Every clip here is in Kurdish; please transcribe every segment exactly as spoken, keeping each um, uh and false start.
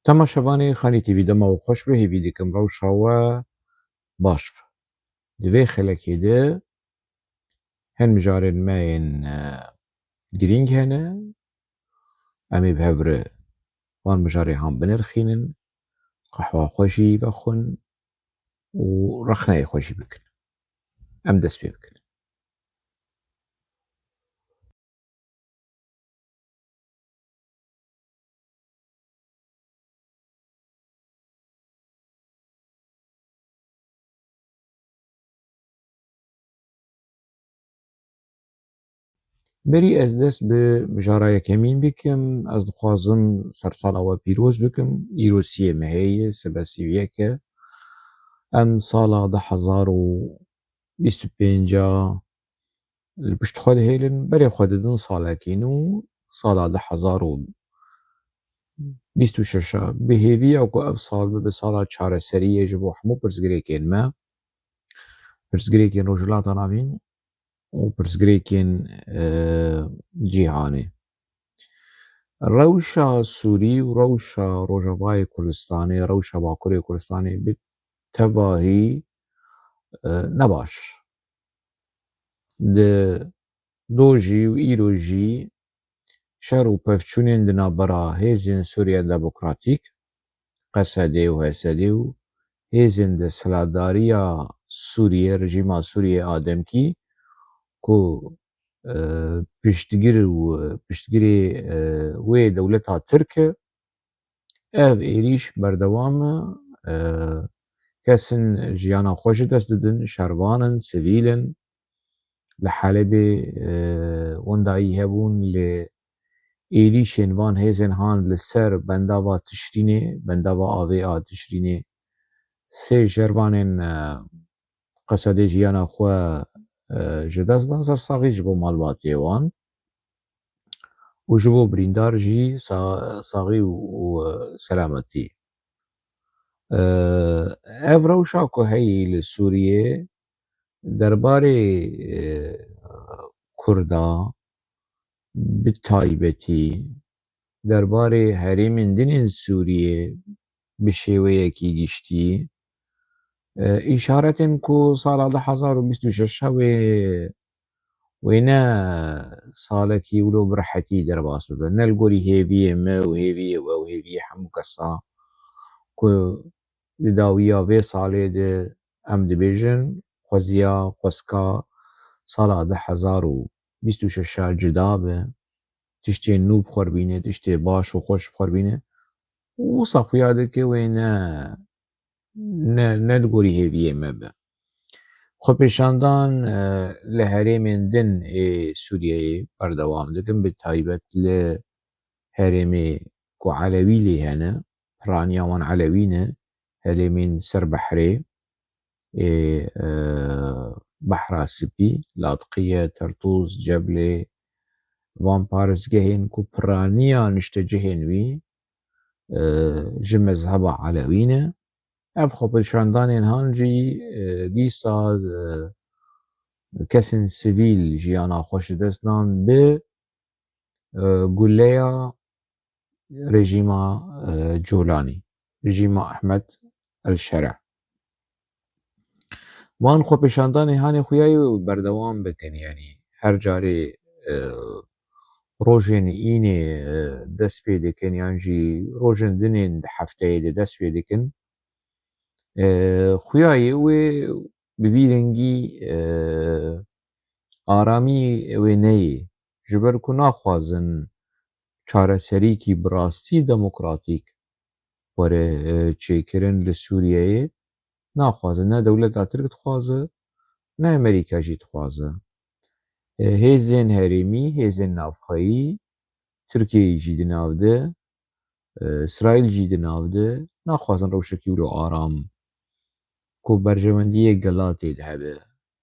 Temaşevanê Xanî T V, dema we xweş be, hêvî dikim rewşa we baş be. Di vê xelekê de hin mijarên me yên, e, girîng hene. Em ê bi hev re van mijarê han binirxînin, qehwa xwe jî vexwin û rexneyê xwe jî bikin. Em dest pê bikin. Berî ez dest bi mijara yekemîn bikim, ez dixwazim sersala we pîroz bikim. Îro siyê mehê ye, sibe sî û yek e. Em sala du hezar û bîst û pênc a li pişt xwe dihêlin, berê xwe didin salekî nû, sala du hezar û bîst û şeş a. Bi hêviya ku ev sal bibe sala çareseriyê ji bo hemû pirsgirêkên me, pirsgirêkên Rojhilata Navîn û pirsgirêkên, e, cîhanê. Rewşa Sûrî û rewşa Rojavayê Kurdistanê, rewşa Bakurê Kurdistanê bi tevahî, e, ne baş. Di dojî û îro jî şer û pevçûnên di navbera hêzên Sûriya Demokratîk, Q S D û H S D û hêzên desthilatdariya Sûriyê, rejîma Sûriyê a demkî ku, e, piştgir û piştgirê, e, wê dewleta Tirk e, ev êrîş berdewam e. E, kesin jiyana xwe ji dest didin, şervan in, sivîl in. Li Helebê, e, wendayî hebûn, lê êrîşên van hêzên han li ser bendava Tişrînê, bendava avê a Tişrînê, sê şervanên, e, Q S D jiyana xwe, e, ji dest dan, sersaxî ji bo malbatê wan û ji bo birîndar jî sa-, saxî û, û, e, selametî. E, ev rewşa ku heyî li Sûriyê derbarê, e, Kurda, bi taybetî derbarê herêmên din ên Sûriyê bi şêweyekî giştî, e, îşaretên ku sala du hezar û bîst û şeş wê, wê ne salekî wilo bi rehetî derbas bibe. Ne li gorî hêviyê me û hêviyê we û hêviyê hemû kesa ku di dawiya vê salê de em dibêjin, xweziya xwezka sala du hezar û bîst û şeş a cida be, tiştên nû bi xwe re bîne, tiştê baş û xweş bi xwe re bîne. Wisa xuya dike wê ne, ne, ne li gorî hêviyê me be. Xwepêşandan, e, li herêmên din ê Sûriyeyê berdewam dikin, bi taybet li herêmê ku Elewî lê hene, piraniya wan Elewî ne, herêmên ser behrê, ê, e, Behra Spî, Latqiye, Tertûs, Ceblê, van parêzgehên ku piraniya niştecihên wî, e, ji mezheba Elewî ne. Ev xwepêşandanên han jî, e, dîsa, e, kesên sivîl jiyana xwe ji dest dan bi, e, guleya rejîma, e, Colanî, rejîma Ehmed El Şer'a. Van xwepêşandanê hanê xuyayê berdewam bikin, yanî her carê, e, rojên înê, e, dest pê dikin, yan jî rojên dinên di hefteyê de dest pê dikin. E, xuyayê wê bi vî rengî, e, aramî wê neyê. Ji ber ku naxwazin çareserîkî bi rastî demokratîk were, e, çêkirin li Sûriyeyê, naxwazin. Ne dewleta Tirk dixwaze, ne Amerîka jî dixwaze. E, hêzên herêmî, hêzên navxweyî, Tirkiyeyê jî di nav de, e, Îsraîl jî di nav de, naxwazin rewşekî wilo aram ku berjewendiyê gela tê de hebe,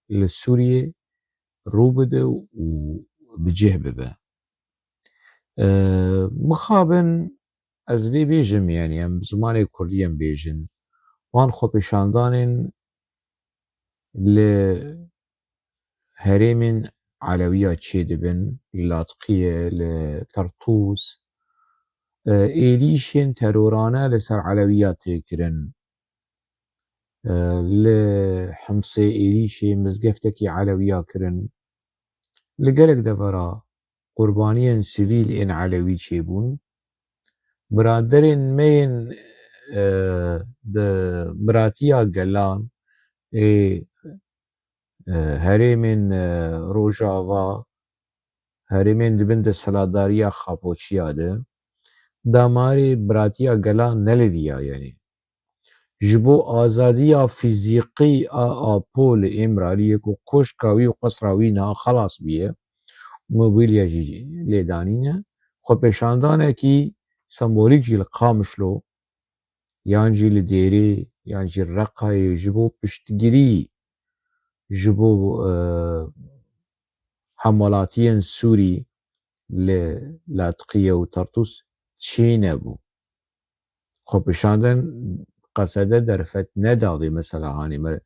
li Sûriyê rû bide û bi cih bibe. E, mixabin ez vê bêjim, yanî em bi zimanê kurdî em bêjin, van xwepêşandanên li herêmên Elewiya çêdibin, li Latqiye, li Tertûs, e, êrîşên terorane li ser Elewiya tê kirin. E, li Himsê êrîşê mizgeftekî Elewiya kirin. Li gelek devera qurbaniyên sivîl ên Elewî çêbûn. Biraderên me yên, e, di Biratiya Gelan ê, e, herêmên, e, Rojava, herêmên di bin desthilatdariya Xapoçiya de, damarê Biratiya Gelan neliviya, yanî ji bo azadiya fîzîqî a Apo li Îmraliyê ku koşka wî û qesra wî niha xelas bûye, mobîlya jî lê danîne, xwepêşandanekî sembolîk jî li Qamişlo, yan jî li Dêrê, yan jî Reqayê ji bo piştgirî ji bo, e, hemwelatiyên Sûrî li Latiqiye û Tartûs çênebû. Xwepêşandin Qesede derfet neda vê mesela hanê me.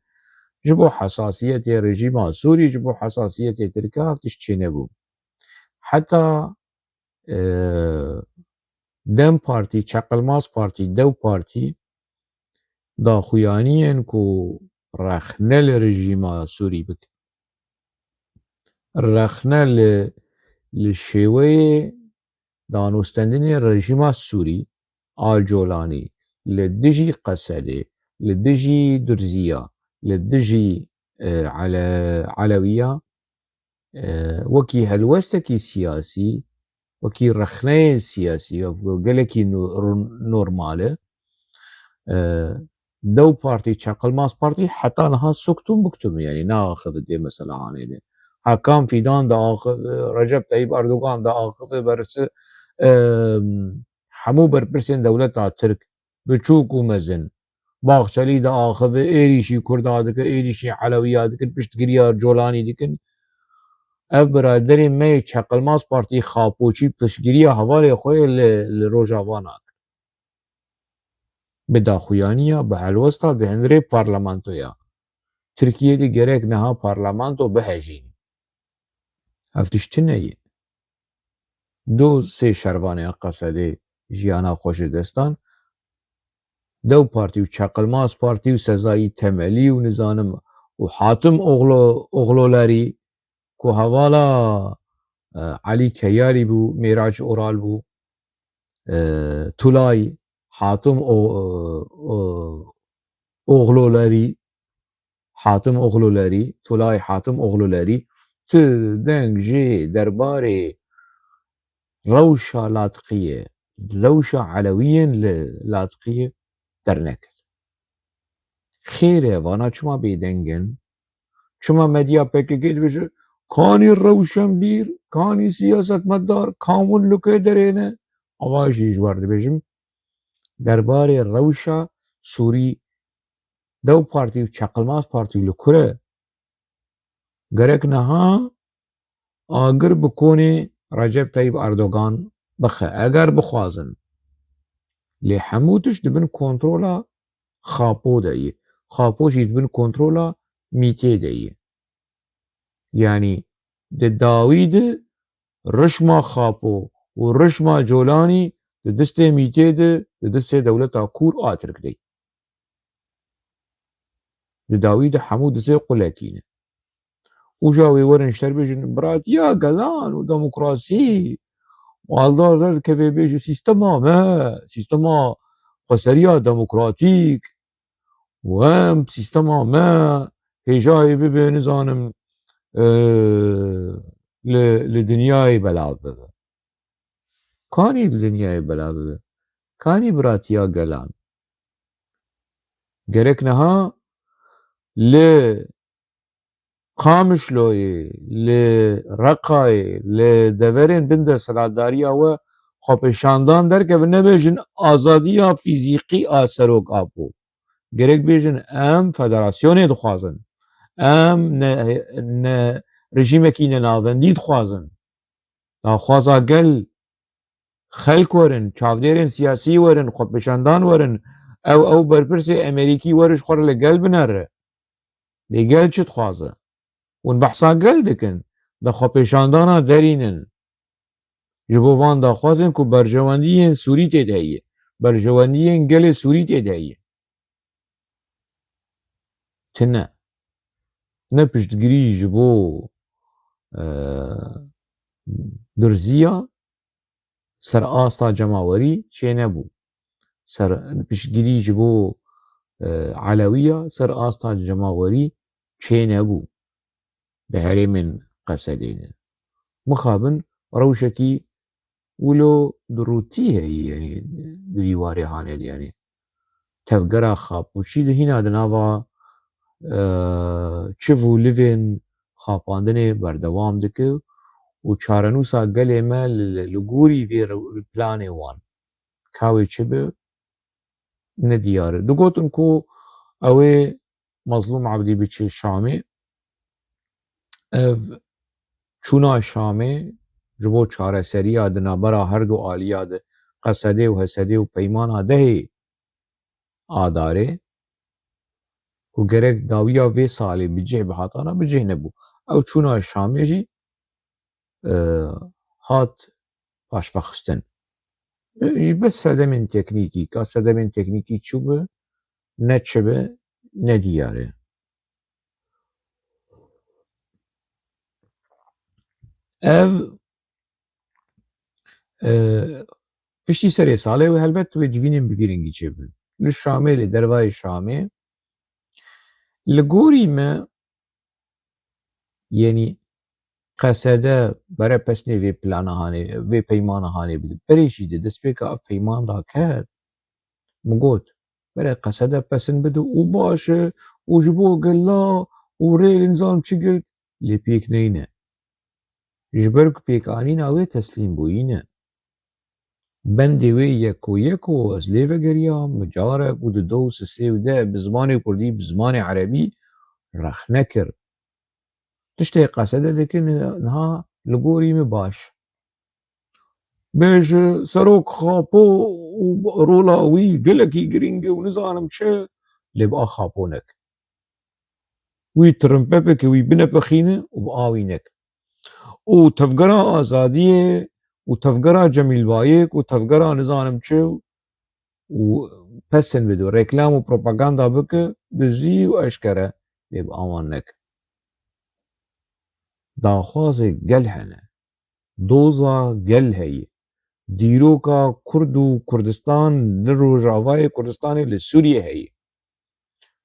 Ji bo hesasiyetê rejîma Sûrî, ji bo hesasiyetê Tirka ev tişt çênebû. Heta, e, DEM Partî, Çeqilmaz Partî, Dew Partî daxuyaniyên ku rexne li rejîma Sûrî bikin. Rexne li, li şêweyê danûstendinê rejîma Sûrî a Colanî li dijî Qesedê, li dijî Durziya, li dijî, e, Ele-, Elewiya, e, wekî helwestekî siyasî, wekî rexneyên siyasî, ev gelekî no-, ro-, normal e. E, Dew Partî, Çeqilmaz Partî heta niha suktum biktum, yanî naaxive dê mesela hanê de. Hakan Fîdan diaxive, Recep Tayyip Erdogan diaxive, bersi, e, hemû berpirsên dewleta Tirk, biçûk û mezin. Baxçelî diaxive, êrîşî Kurda dike, êrîşî Elewiya dikin, piştgiriya Colanî dikin. Ev biraderên me yê Çeqilmaz Partî Xapoçî piştgiriya hevalê xwe yê li, li Rojava nakin. Bi daxuyaniya, bi helwesta di hundirê parlamentoya Tirkiyê de gerek niha parlamento bihejînî. Ev tişt tune ye. Du sê şervanên Qesedê jiyana xwe ji dest dan. Dew Partî û Çeqilmaz Partî û Sezayî Temelî û nizanim û Hatim Oxlo-, Oxlolerî ku hevala, e, Elî Keyalî bû, Mêraç Oral bû, e, Tulay Hatim O-, O-, Oxlolerî, Hatim Oxlolerî, Tulay Hatim Oxlolerî, tu deng ji derbarê rewşa Latiqiyê, rewşa Elewiyên li Latiqiyê dernekir. Xêr e, vana çima bêdeng in? Çima medya P K K dibêje, kanî rewşenbîr, kanî siyasetmedar, kamûn li kê derê ne? Ava jî ji we re dibêjim, derbarê rewşa Sûrî, Dew Partî û Çeqilmaz Partî li kur e? Gerek niha agir bi konê Recep Tayyip Erdogan bixe, eger bixwazin. Lê hemû tişt di bin kontrola Xapo de ye. Xapo jî di bin kontrola MÎT'ê de ye. Yanî di dawî de rişma Xapo û rişma Colanî di distê MÎT'ê de, di distê dewleta Kûr a Tirk de ye. Di dawî de hemû dizê qulekî ne. Û ja wê werin ji te re bêjin, biratiya gelan û demokrasî. Û Eldar derdikeve bêje, sîstema me, sîstema xweseriya demokratîk û em sîstema me hêjayê bibe, nizanim, e, li, li dinyayê belav bibe. Kanî li dinyayê belav bibe? Kanî biratiya gelan? Gerek niha li Qamişloyê, li Reqayê, li deverên bin desthilatdariya we xwepêşandan derkevin, nebêjin azadiya fîzîqî a Serok Apo. Gerek bêjin, em federasyonê dixwazin. Em ne, ne rejîmekî nenavendî dixwazin. Daxwaza gel, xelk werin, çavdêrên siyasî werin, xwepêşandan werin, ew, ew berpirsê Emerîkî werin ji xwe re li gel binere. Lê gel çi dixwaze? Hûn behsa gel dikin, di xwepêşandana derînin. Ji bo van daxwazên ku berjewendiyên Sûrî tê de heye, berjewendiyên gelê Sûrî tê de heye. Tine. Ne piştgirî ji bo, e, Durziya ser asta cemawerî çênebû. Ser, piştgirî ji bo, e, Elewiya ser asta cemawerî çênebû di herêmên Qesedê de. Mixabin rewşekî wilo durûtî heye, yanî di vî warê hanê de, yanî tevgera xapûçî di hîna di nava, e, çiv û livên xapandinê berdewam dike û çarenûsa gelê me li, li, li gorî vê re-, planê wan ka wê çi be, ne diyar e. Digotin ku ew ê Mezlûm Ebdî biçe Şamê. Ev çûna Şamê ji bo çareseriya di navbera her du aliya de, Qesedê û Hesedê û peymana dehê Adarê ku gerek dawiya vê salê bi cih bihatana, bi cih nebû. Ew çûna Şamê jî, e, hat paşvexistin. E, ji bes sedemên teknîkî, ka sedemên teknîkî çû bi, ne çi bi, ne diyar e. Ev, e, piştî serê salê û helbet wê civînên bi vî rengî çêbin. Li Şamê, li dervayê Şamê, li gorî me, yenî Qesede bere pesnê vê plana hanê, vê peymana hanê bide. Berê jî di destpêka ev peyman da ket, min got, bere Qesede pesin bide û baş e û ji bo gila û rê li nizam çi girt, lê pêk neyne. Ji ber ku pêkanîna wê teslîmbûyî ne. Bendê wê yeko yeko ez lê vegeriyam, min carek û di do û sisê û deh bi zimanê kurdî, bi zimanê erebî rexne kir. Tiştê Qesede dikin niha li gorî min baş. Bêje serok Xapo û rola wî gelekî girîng e û nizanim çi, lê bi a Xapo nek. Wî tirimpepeke wî binepexîne û bi a wî nek. Û tevgera azadiyê û tevgera Cemîlbayêk û tevgera nizanim çi û pesin bide, reklam û propaganda bike, dizî û eşkere, lê bi awan nek. Daxwazê gel hene. Doza gel heye. Dîroka Kurd û Kurdistan li Rojavayê Kurdistanê li Sûriyê heye.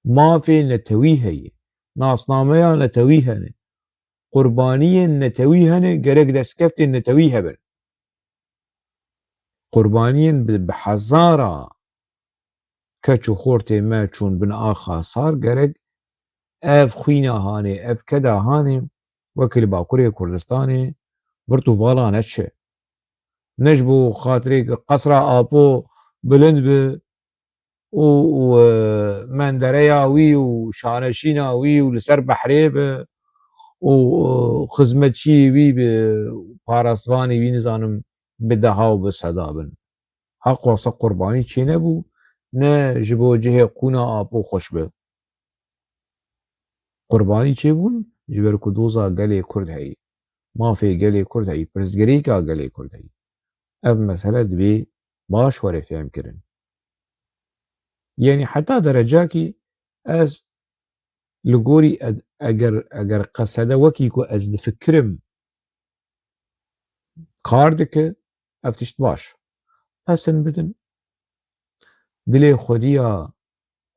Mafê netewî heye. Nasnameya netewî hene. Qurbaniyên netewî hene, gerek destkeftên netewî hebin. Qurbaniyên bi, bi hezara keç û xortê me çûn bin a xasar, gerek ev xwîna hanê, ev keda hanê, wekî li Bakurê Kurdistanê virt û vala neçe. Ne ji bo xatirê ku qesra Apo bilind bi, û, û, e, mendereya wî û şaneşîna wî û li ser behrê be û, e, xizmetçiyê wî be, parastvanê wî, nizanim bi deha û bi seda bin. Haq wasa qurbanî çênebû, ne ji bo cihê qûna Apo xweş be. Qurbanî çêbûn ji ber ku doza gelê Kurd heyî, mafê gelê Kurd heyî, pirsgirêka gelê Kurd heyî. Ev mesele divê baş were fêhmkirin. Yanî heta derecakî ez li gorî ed-, eger, eger Qesede wekî ku ez difikirim kar dike, ev tişt baş. Pesin bidin, dilê xwediya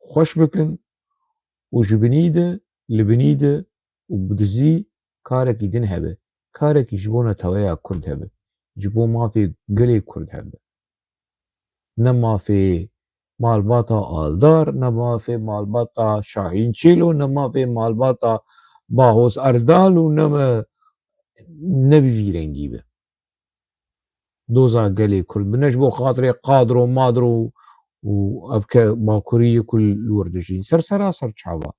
xweş bikin û ji binî de, li binî de û bi dizî karekî din hebe. Karekî ji bo neteweya Kurd hebe. Ji bo mafê gelê Kurd hebe. Ne mafê malbata Aldar, ne mafê malbata Şahîn Çêlo, ne mafê malbata Bahoz Erdal û ne me, ne bi vî rengî be. Doza gelê Kurd bi, ne ji bo xatirê qadro madro û ev ke Bakurî ye ku li wir dijîn. Ser sera ser çava.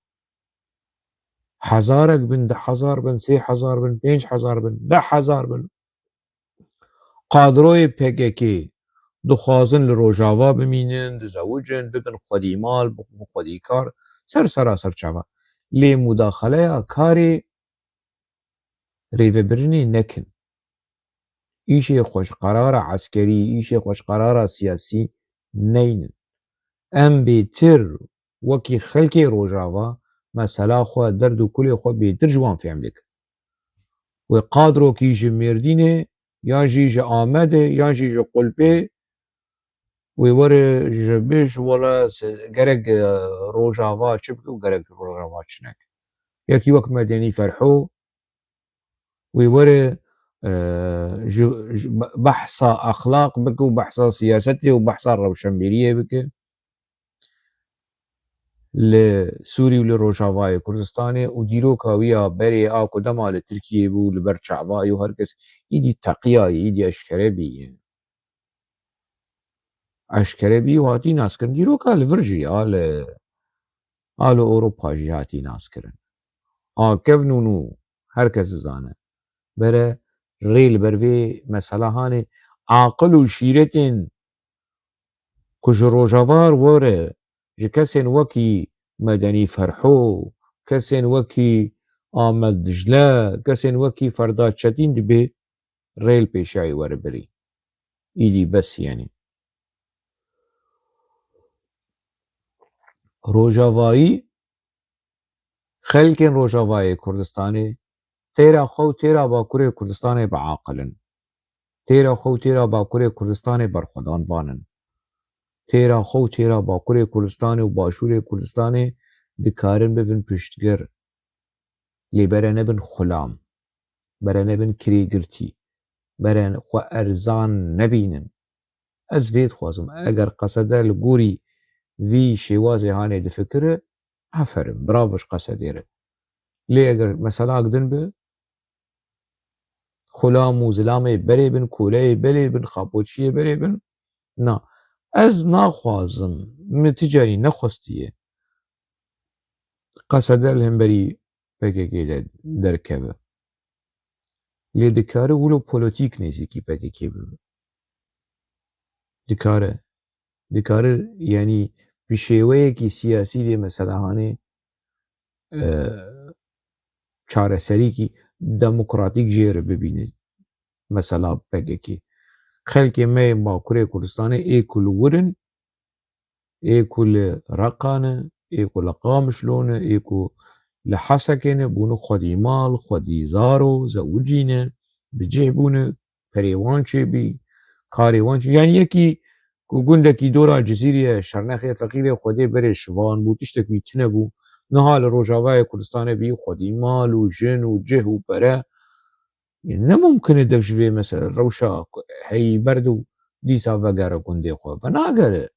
Hezarek bin, du hezar bin, sê hezar bin, pênc hezar bin, deh hezar bin. Qadroyê P K K dixwazin li Rojava bimînin, dizewicin, bibin xwedî mal, bibin xwedî kar, ser sera ser çava. Lê mudaxaleya karê rêvebirinê nekin. Îşê xwe ji qerara eskerî, îşê xwe ji qerara siyasî neynin. Em bêtir wekî xelkê Rojava mesela xwe, derd û kulê xwe bêtir ji wan fêm dikin. Wê qadrokî ji Mêrdînê, yan jî ji Amedê, yan jî ji Qulpê, wê were ji bê ji wele se-, gerek, e, Rojava çi bike û gerek Rojava çi neke. Yekî wek Medenî Ferho, wê were, e, ji, ji be-, behsa exlaq bike û behsa siyasetê û behsa rewşenbîriyê bike li Sûrî û li Rojavayê Kurdistanê û dîroka wî ya berê a ku dema li Tirkiyê bû, li ber çavayê û her kes îdî teqiyayê, îdî eşkere bîye. Eşkere bî û hatî naskirin. Dîroka li vir jî a li, a li Ewropa jî hatî naskirin. A kevn û nû her kes dizane. Bere rê li ber vê mesela hanê aqil û şîretên ku ji Rojava re were, ji kesên wekî Medenî Ferho, kesên wekî Amed Dicle, kesên wekî Ferda Çetîn dibê rê li pêşayê were birî. Îdî bes yenî. Rojavayî, xelkên Rojavayê Kurdistanê têra xwe û têra Bakurê Kurdistanê biaqilin. Têra xwe û têra Bakurê Kurdistanê berxwedanvan in. Têra xwe û têra Bakurê Kurdistanê û Başûrê Kurdistanê dikarin bibin piştgir. Lê bere nebin xulam. Bere nebin kirêgirtî. Bere xwe erzan nebînin. Ez vê dixwazim, eger qesede li gorî vî şêwazê hanê difikire, aferin, bravo ji qesedê re. Lê eger meselak din be, xulam û zilamê berê bin, koleyê berê bin, xapoçiyê berê bin, na. Ez naxwazim, min ti carî nexwestiye qesede li hemberî P K K de derkeve. Lê dikare wilo polotîk nêzîkî P K K bibe. Dikare. Dikare, yanî bi şêweyekî siyasî vê meselehanê, e, çareserîkî demokratîk jê re bibîne. Mesela P K K. Xelkê me yên Bakurê Kurdistanê ê ku li wir in, ê ku li Reqa ne, ê ku li Qamişlo ne, ê ku li Hesekê ne, bûne xwedî mal, xwedî zaro, zewicîne, bi cih bûne, perê wan çêbî, karê wan çê-, yanî yekî ku gundekî dora Cizîrê ye, Şernexê, feqîrê Xwedê berê şivan bû, tiştek wî tune bû, niha li Rojavayê Kurdistanê bî xwedî mal û jin û cih û pere. Ne mumkin e dev ji vê mesele rewşa ku heyî berd û dîsa vegere gundê xwe. Venagere.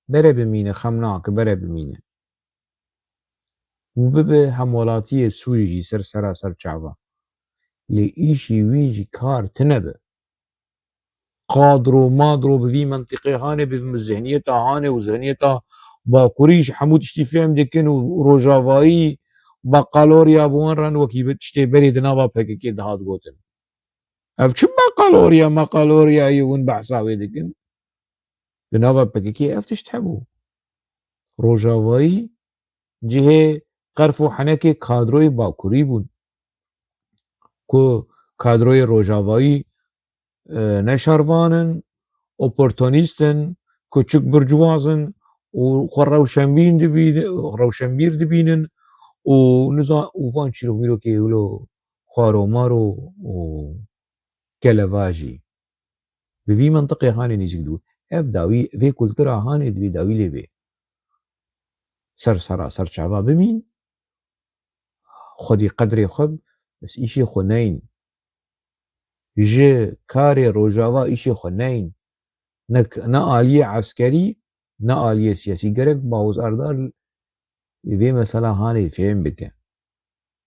Bere bimîne, xem nake, bere bimîne. Û bibe hemwelatiyê Sûrî jî ser sera ser çava. Lê îşî wî jî kar tine be. Qadro madro bi vî mentiqê hanê, bi vî zihniyeta hanê û zihniyeta Bakurî ji hemû tiştî fêm dikin û rojavayî beqaloriya bi wan re wekî bi tiştê berê di nava P K K dihat gotin. Ev çi beqaloriya meqaloriya ye hûn behsa wê dikin? Di nava P K K ev tişt hebû. Rojavayî cihê qerf û henekê kadroyê Bakurî bûn. Ku kadroyê Rojavayî, e, ne şervan in, oportunîst in, kuçik burcuwaz in û xwe rewşenbîn dibîn-, rewşenbîr dibînin û niza-, û van çîrokmîrokê wilo xwaromaro û gelevajî. Bi vî mentiqê hanê nêzîk dibû. Ev dawî, vê kultura hanê divê dawî lê bê. Ser sera, ser çava bimîn, xwedî qedrê xwe, bes îşê xwe neyn. Ji karê Rojava îşê xwe neyn. Ne, ne aliyê eskerî, ne aliyê siyasî. Gerek Bawuz Erdal vê mesela hanê fêm bike.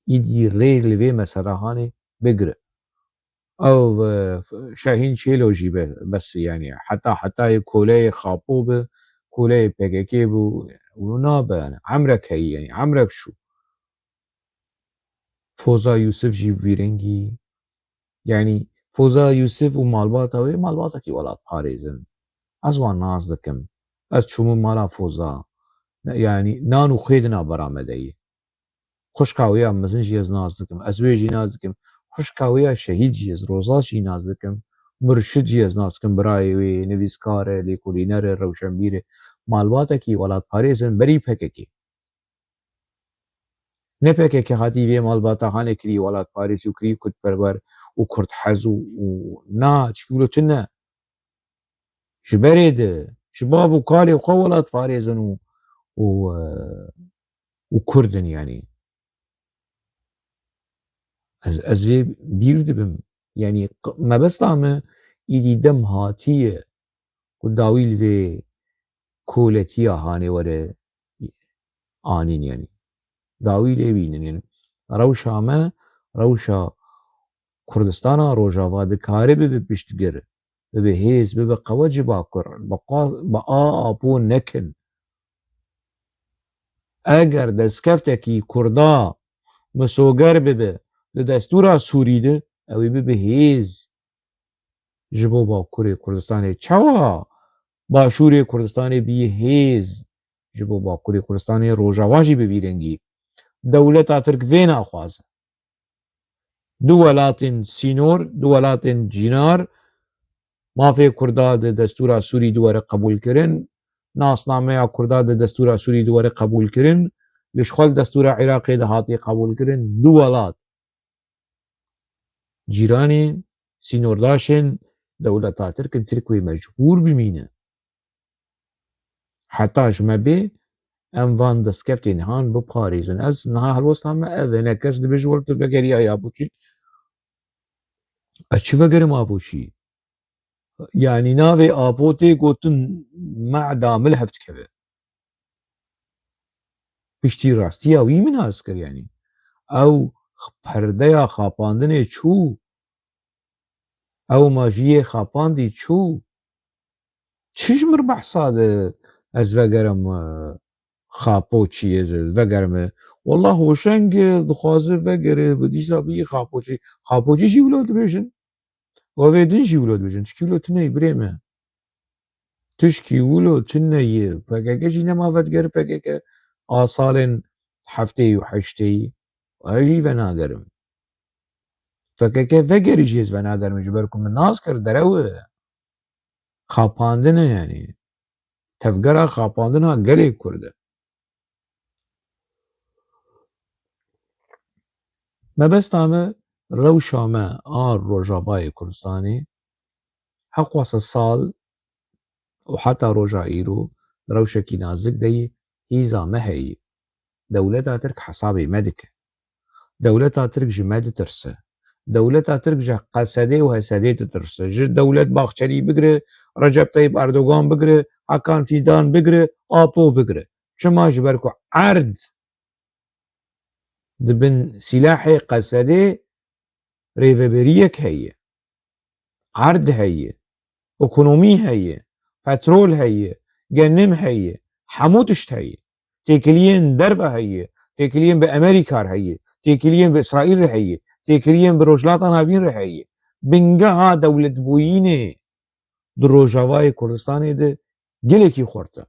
Îdî rê li vê mesela hanê bigire. Ew, e, Şahîn Çêlo jî be-, bes, yanî heta, hetayê koleyê Xapo bi, koleyê P K K bi, û nabe, yanî emrek heyî, yanî emrek şû. Foza Yûsif jî bi vî rengî, yanî Foza Yûsif û malbata wê, malbatekî welatparêz in. Ez wan nas dikim. Ez çûme mala Foza. Ne, yanî nan û xwê di navbera me de ye. Xwişka wê ya mezin jî ez nas dikim. Ez wê jî nas dikim. Xwişka wê ya şehîd jî ez, Rozal jî nas dikim. Murşid jî ez nas dikim, birayê wê, nivîskar e, lêkolîner e, rewşenbîr e. Malbatekî welatparêz in berî P K K. Ne P K K hatî vê malbata hanê kirî welatparêz û kirî kurdperwer û kurdhez û, û na çikî wilo tune. Ji berê de, ji bav û kalê xwe welatparêz in û, û, e, û kurd in yanî. Ez, ez vê bîr dibim. Yanî q-, mebesta me îdî dem hatiye ku dawî li vê koletiya hanê were anîn yanî. Dawî lê bînin yanî. Rewşa me, rewşa Kurdistana Rojava dikare bibe piştgir, bibe hêz, bibe qewet ji Bakur, bi qa-, bi a apo nekin. Eger destkeftekî Kurda misoger bibe di destûra Sûrî de, ew ê bibe hêz ji bo Bakurê Kurdistanê. Çawa Başûrê Kurdistanê bîye hêz ji bo Bakurê Kurdistanê, Rojava jî bi vî rengî. Dewleta Tirk vê naxwaze. Du welatên sînor, du welatên cînar, mafê Kurda di destûra Sûrî di were qebûlkirin, nasnameya Kurda di destûra Sûrî di were qebûlkirin, li xwe li destûra Iraqê de hatiye qebûlkirin, du welat. Cîranên, sînordaşên dewleta Tirk in, Tirk wê mecbûr bimîne. Heta ji me bê, em van destkeftên han biparêzin. Ez niha helwesta me ev e, ne kes dibêje, were tu vegeriya ya boçî. Ez çi vegerim a boçî? Yanî navê apo tê gotin, mehda min li hev dikeve. Piştî rastiya wî min nas kir, yanî. Ew perdeya xapandinê çû. Ew majiyê xapandî çû. Çi ji mir behsa de ez vegerim, e, xapo çi ye, ez vegerim, e, wallah hoşeng, e, dixwaze vegere, bi dîsa bî xapoçî. Xapoçî jî wilo dibêjin. Û vê din jî wilo dibêjin. Çikî wilo tune ye birê me. Tişkî wilo tune ye. P K K jî nema vedigere P K K a salên heftê û heştê. Ez jî venagerim. P K K vegerî jî ez venagerim. Ji ber ku min nas kir derew e. Xapandin e yanî. Tevgera xapandina gelê Kurd e. Mebesta me, rewşa me a Rojavayê Kurdistanê, heqwasa sal û heta roja îro rewşekî nazik de yî, hîza me heye. Dewleta Tirk hesabê me dike. Dewleta Tirk ji me ditirse. Dewleta Tirk ji Qesedê û Hesedê ditirse. Ji Dewlet Baxçelî bigire, Recep Tayyip Erdogan bigire, Hakan Fidan bigire, Apo bigire. Çima? Ji ber ku erd di bin sîlahê Qesedê rêveberiyek heye. Erd heye, ekonomî heye, petrol heye, genim heye, hemû tişt heye. Têkiliyên derve heye, têkiliyên bi Amerîka re heye, têkiliyên bi Îsraîl re heye, têkiliyên bi Rojhilata Navîn re heye. Bingeha dewletbûyînê di Rojavayê Kurdistanê de gelekî xurt e.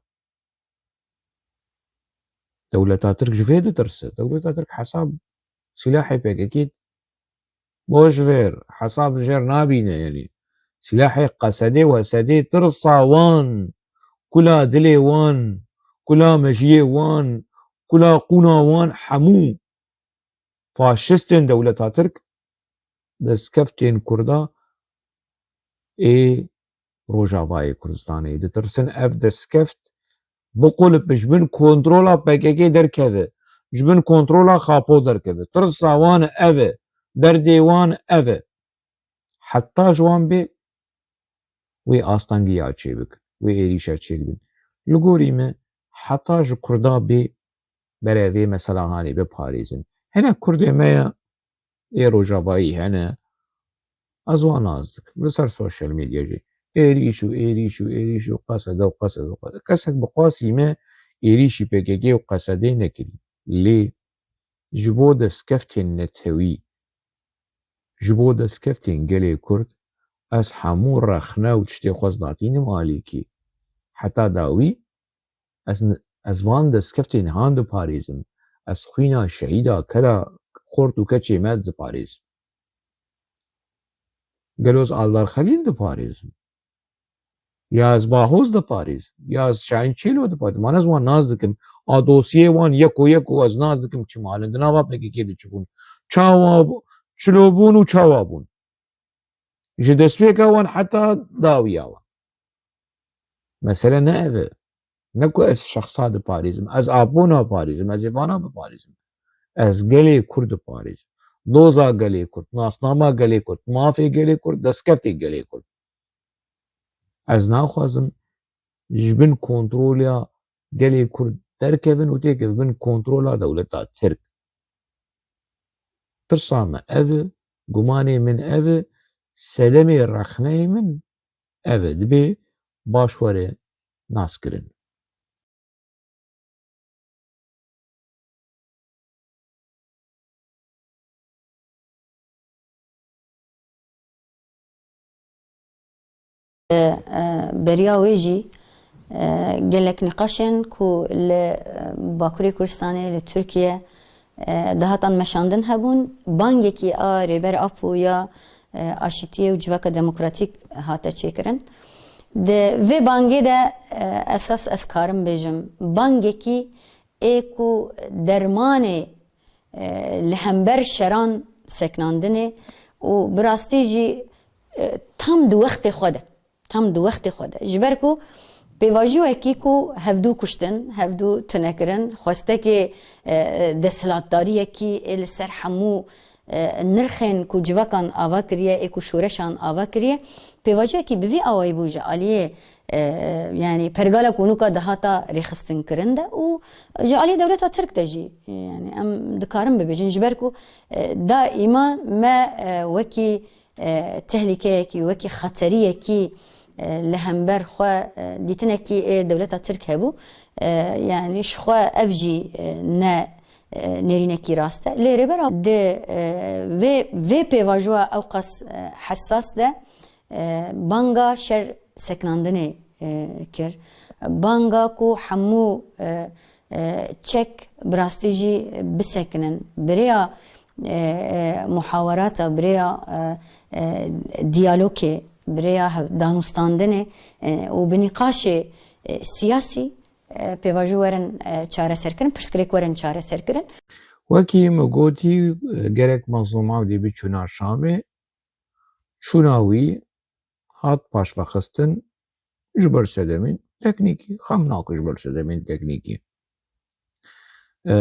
Dewleta Tirk ji vê ditirse. Dewleta Tirk hesab sîlahê P K K boş ver, hesab jêr nabîne yanî. Sîlahê Qesedê û Hesedê tirsa wan, kula dilê wan, kula mejiyê wan, kula qûna wan hemû faşistên dewleta Tirk, destkeftên Kurda ê Rojavayê Kurdistanê ditirsin. Ev destkeft biqulip, ji bin kontrola P K K derkeve, ji bin kontrola Xapo derkeve. Tirsa wan ev e, derdê wan ev e. Heta ji wan bê wê astengiya çêbik, wê êrîşa çêbin. Li gorî me heta ji Kurda bê berevê mesela hanê biparêzin. Hinek Kurdê me ya ê Rojavayî hene, ez wan nas dikim. Li ser sosyal medya jî êrîş û êrîş û êrîş û Qesede û Qesede û Qesede. Kesek bi qasî me êrîşî P K K û Qesedê nekirî. Lê ji bo destkeftên netewî, ji bo destkeftên gelê Kurd, ez hemû rexne û tiştê xwe ez datînim alîkî. Heta dawî ez, ez van destkeftên han diparêzim. Ez xwîna şehîda kela xort û keçê me diparêzim. Gelo ez Aldar Xelîl diparêzim? Ya ez Bahoz diparêzim? Ya ez Şahin Çêlo diparêzim? Wan ez wan nas dikim. A dosyê wan yeko yeko ez nas dikim çi malin. Di nava P K K de çi bûn? Çawa bû-, çilo bûn û çawa bûn? Ji destpêka wan heta dawiya wan. Mesele ne ev e. Ne ku ez şexsa diparêzim. Ez Apo naparêzim. Ez ê vana biparêzim. Ez gelê Kurd diparêzim. Doza gelê Kurd, nasnama gelê Kurd, mafê gelê Kurd, destkeftê gelê Kurd. Ez naxwazim ji bin kontrola gelê Kurd derkevin û têkevin bin kontrola dewleta Tirk. Tirsa me ev e, gumanê min ev e, sedemê rexneyê min ev e. Dibê baş were naskirin. E, beriya wê jî, e, gelek nîqaşên ku li, e, Bakurê Kurdistanê, li Tirkiye, e, dihatan meşandin hebûn. Bangekî a Rêber Apo ya, e, aşîtiyê û civaka demokratîk hate çêkirin. Di vê bangê de, e, esas ez karim bêjim, bangekî ê ku dermanê, e, li hember şeran seknandinê û bi rastî jî, e, tam di wextê xwe de, tam di wextê xwe de. Ji ber ku pêvajoyekî ku hevdû kuştin, hevdû tune kirin, xwestekê, e, e, desthilatdariyekî ê li ser hemû, e, nirxên ku civakan ava kiriye, ê ku şoreşan ava kiriye, pêvajoyekî bi vî awayî bû ji aliyê, e, yanî pergala ku nûka dihata rêxistinkirin de û ji aliyê dewleta Tirk de jî, e, yanî em dikarin bibêjin, ji ber ku, e, daîma me, e, wekî, e, tehlîkeyekî, wekî xeteriyekî, e, li hember xwe, e, dîtinekî ê dewleta Tirk hebû. E, yanî ji xwe ev jî, e, ne, e, nêrînekî rast e. Lê Rêber Apo di, e, vê, vê pêvajoya ewqas, e, hesas de, e, banga şer seknandinê, e, kir. Banga ku hemû, e, e, çek bi rastî jî bisekinin. Bi rêya, e, e, muhawerata, bi rêya, e, e, diyalogê, bi rêya hev-, danûstandinê, e, û bi nîqaşê, e, siyasî, e, pêvajo werin, e, çareserkirin, pirsgirêk werin çareserkirin. Wekî min gotî, e, gerek Mazlûm Evdî biçûna Şamê, çûna wî hat paşvexistin ji ber sedemên teknîkî, xem nake ji ber sedemên teknîkî. E,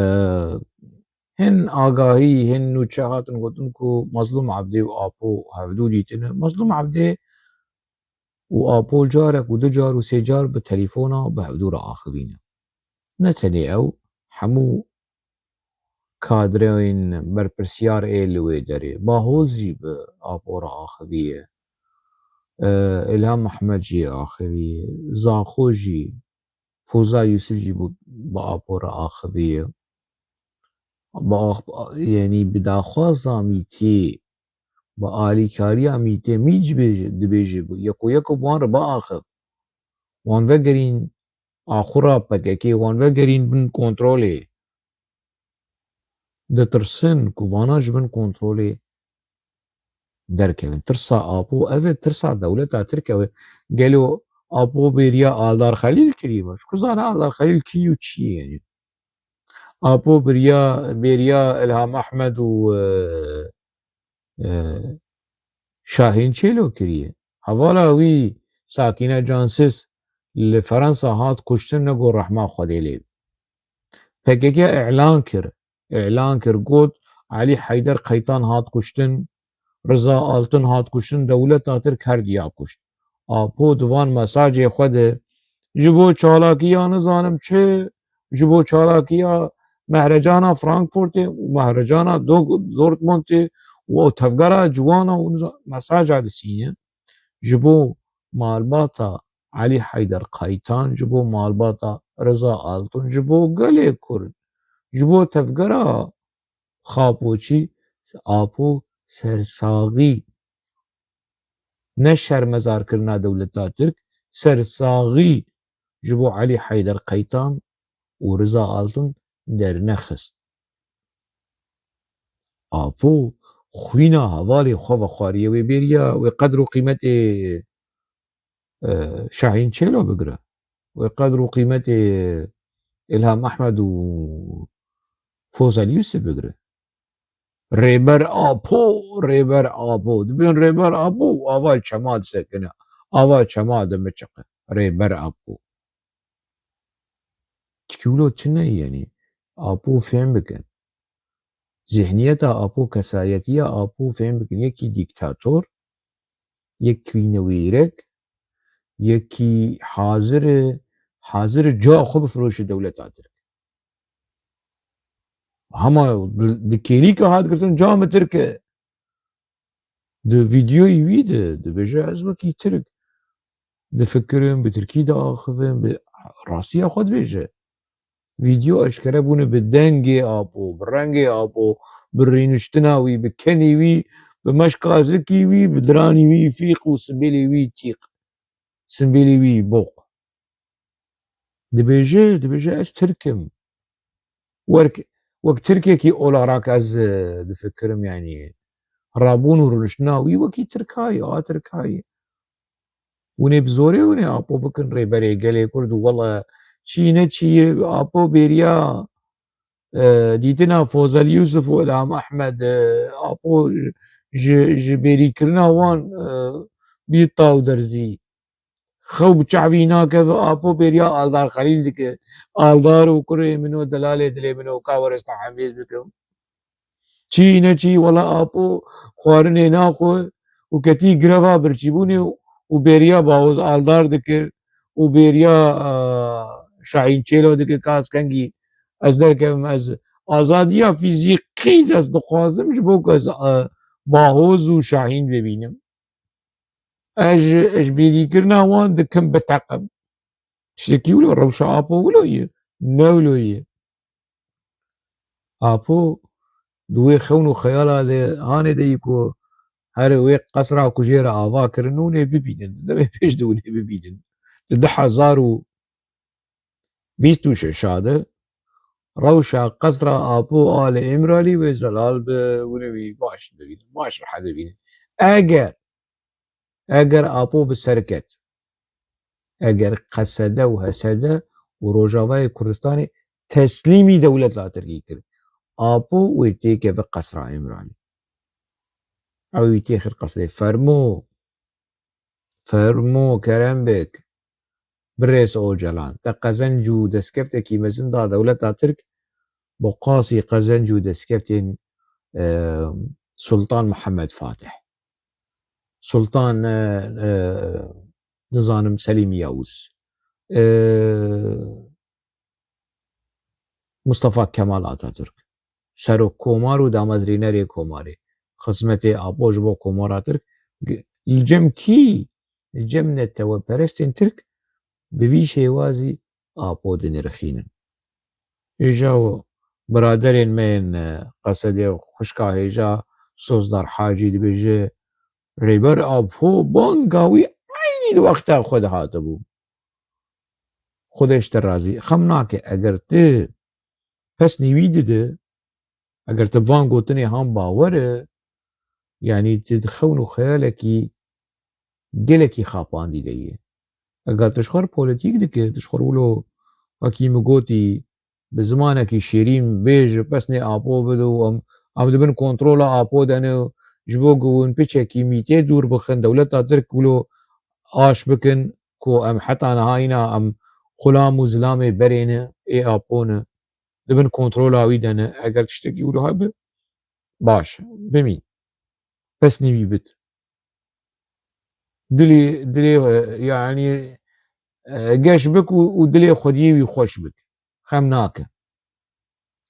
hin agahî, hin nûçe hatin gotin ku Mazlûm Evdî û Apo hevdû dîtine. Mazlûm Evdî û Apo carek û du car û sê car bi telefona bi hevdû re axivîne. Ne tenê ew, hemû kadreyên berpirsiyar ê li wê derê. Bahoz jî bi Apo re axiviye. E, Îlham Ehmed jî axiviye. Zaxo jî, Foza Yusuf jî bi, bi Apo re axiviye. Bi ax-, yanî bi daxwaza mîtê, bi alîkariya mîtê, mît jî bêje, dibêje, yeko yeko bi wan re biaxiv. Wan vegerîn axura P K K, wan vegerîn bin kontrolê. Ditirsin ku vana ji bin kontrolê derkevin. Tirsa Apo ev e, tirsa dewleta Tirk ev e. Gelo Apo bêriya Aldar Xelîl kiriye? Ji ku zane Aldar Xelîl kî û çi ye? Yanî Apo biriya, bêriya Îlham Ehmed û, e, e, Şahîn Çêlo kiriye. Hevala wî Sakîne Cansiz li Fransa hat kuştin, ne got rehma Xwedê lê be. P K K îlan kir, îlan kir, got Elî Heyder Qeytan hat kuştin, Riza Altun hat kuştin, dewleta Tirk her diya kuşt. Apo di van mesajê xwe de ji bo çalakiya nizanim çi, ji bo çalakiya mehrecana Frankfurtê û mehrecana Dog-, Dortmundê û ew tevgera ciwana û niza-, mesaja disîne. Ji bo malbata Elî Heyder Qaytan, ji bo malbata Riza Altun, ji bo gelê Kurd, ji bo tevgera Xapoçî, Apo sersaxî, ne şermezarkirina dewleta Tirk, sersaxî ji bo Elî Heyder Qaytan û Riza Altun dernexist. Apo xwîna hevalê xwe vexwariye, wê bêriya wê qedr û qîmetê, e, Şahîn Çêlo bigire. Wê qedr û qîmetê Îlham Ehmed û Fozal Yusuf bigire. Rêber Apo, Rêber Apo. Dibên Rêber Apo û ava çema disekine. Ava çema dimiçiqe. Rêber Apo. Çikî wilo tune, yanî Apo fêm bikin. Zihniyeta Apo, kesayetiya Apo fêm bikin. Yekî dîktator, yekî newêrek, yekî hazir e, hazir e ca xwe bifiroşe dewleta Tirk. Hema di, di kêlîka hat girtin, ca min Tirk e. Di vîdeoyê wî de dibêje, ez wekî Tirk difikirim, bi Tirkî diaxivim, bi rastiya xwe dibêje. Vîdeo eşkere bûne bi dengê Apo, bi rengê Apo, bi rûniştina wî, bi kenê wî, bi meşka zikî wî, bi diranî wî fîq û simbêlê wî tîq. Simbêlê wî boq. Dibêje, dibêje, ez Tirk im. Wek, wek Tirkekî olarak ez, e, difikirim, yanî rabûn û rûniştina wî wekî Tirkayê, a Tirkayê. Hûn ê bi zorê hûn ê Apo bikin rêberê gelê Kurd û wele çi ne çi ye, Apo bêriya, e, dîtina Fozal Yusuf û Îlham Ehmed, e, Apo ji, ji bêrîkirina wan, e, bî taw derzî. Xew bi çavî nakeve, Apo bêriya Aldar Xelîl dike. Aldar û kurê min û delalê dilê min û ka were stehemêz bikim. Çi ne çi, wela Apo xwarinê naxwe û ketî greva birçîbûnê û bêriya Bahoz Aldar dike û bêriya, a, Şahîn Çêlo dike, ka ez kengî ez derkevim, ez azadiya fîzîkî dest dixwazim ji bo ku ez, a, Bahoz û Şahîn bibînim. Ez ji, ji bêrîkirina wan dikim biteqim. Tiştekî wilo, rewşa Apo wilo ye. Ne wilo ye. Apo di wê xewn û xeyala de hanê de yî ku her wê qesra ku jê re ava kirin hûn ê bibînin. Demê pêş de hûn ê bibînin. Di du hezar û bîst û şeş de rewşa qesra Apo a li Îmralî wê zelal bi, hûn ê wî baş bibînin, baş rehet bibînin. Eger, eger Apo bi ser ket, eger Qesede û Hesede û Rojavayê Kurdistanê teslîmî dewleta Tirkî kir, Apo wê têkeve qesra Îmralî. Ew wî têxir qesrê, fermo. Fermo, kerem bik. Birêz Ocalan, te qezenc û destkefteke mezin da dewleta Tirk, bi qasî qezenc û destkeftên, e, Sultan Mihemed Fatih. Sultan, e, e, nizanim Selîm Yavuz. E, Mustafa Kemal Atatürk, serok komar û damezrînerê komarê, xizmetê Apo ji bo komara Tirk, li cem kî? Li cem neteweperestên Tirk bi vî şêwazî Apo dinirxînin. Hêja û biraderên me yên, e, Qesedê û xwişka hêja Sozdar Hacî dibêje, Rêber Apo banga wî eynî li wexta xwe de hatibû. Xwedê ji te razî. Xem nake, eger tu pesnî wî dide, eger tu van gotinê han bawer e, yanî tu di xewn û xeyalekî gelekî xapandî de yî. Eger tu ji xwe re polîtîk dike, tu ji xwe re wilo wekî min gotî, bi zimanekî şêrîn bêje, pesnê Apo bide û em, em di bin kontrola Apo de ne, ji bo ku hûn piçekî mîtê dûr bixin, dewleta Tirk wilo aş bikin ku em heta niha îna em xulam û zilamê berê ne, ê Apo ne, di bin kontrola wî de ne. Eger tiştekî wilo hebe, baş, bimî. Pesnî wî bit. Dilê, dilê, e, yanî, e, geş bik û, û dilê xwediyê wî xweş bik. Xem nake.